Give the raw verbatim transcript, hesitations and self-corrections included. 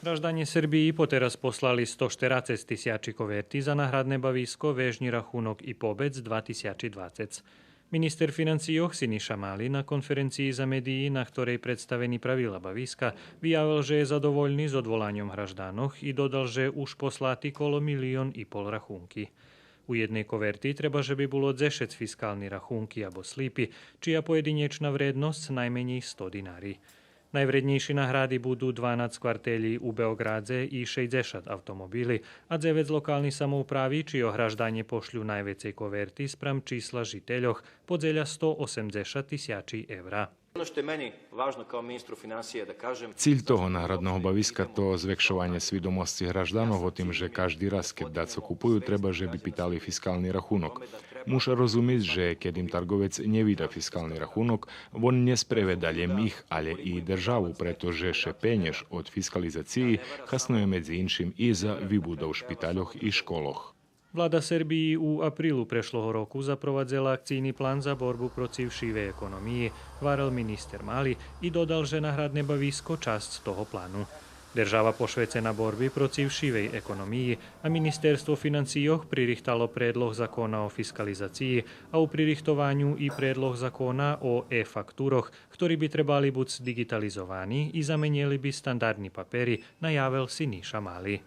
Гражданє Сербиї потераз послали сто штерацец тисячи коверти за наградне бависко Вежнї рахунок и побец два тисячи двацец. Министер финансийох Синиша Мали на конференциї за медиї, на хторей представени правила бависка, виявел же є задовольни з одволаньом гражданох и додал же уж послати коло милион и пол рахунки. У єдней коверти треба же би було дзешец фискални рахунки або слипи, чия поєдинєчна вредносц найменєй сто динари. Найвреднєйши награди буду дванац квартелї у Беоґрадзе и шейдзешат автомобили, а дзевец локални самоуправи, чийо гражданє пошлю найвецей коверти спрам числа жительох, подзеля сто осемдзешат тисячи евра. Ono što je meni važno kao ministru finansija da kažem, Циль того наградного бависка то звекшованє свидомосци гражданох о тим же кажди раз кед дацо купую треба же би питали фискални рахунок. Муша розумиц же кед им тарговец нє вида фискални рахунок, вон нє спреведа лєм их, алє и державу, прето же ше пенєж од фискализациї хаснує медзи иншим и за вибудов шпитальох и школох. Влада Сербиї у априлу прешлого року запровадзела акцийни план за борбу процив шивей економиї, гварел министер Мали и додал же наградне бависко часц того плану. Держава пошвецена борби процив шивей економиї, а Министерство финансийох пририхтало предлог закона о фискализациї, а у пририхтованю и предлог закона о е-фактурох, хтори би требали буц диґитализовани и заменєли би стандардни папери, наявел Синиша Мали.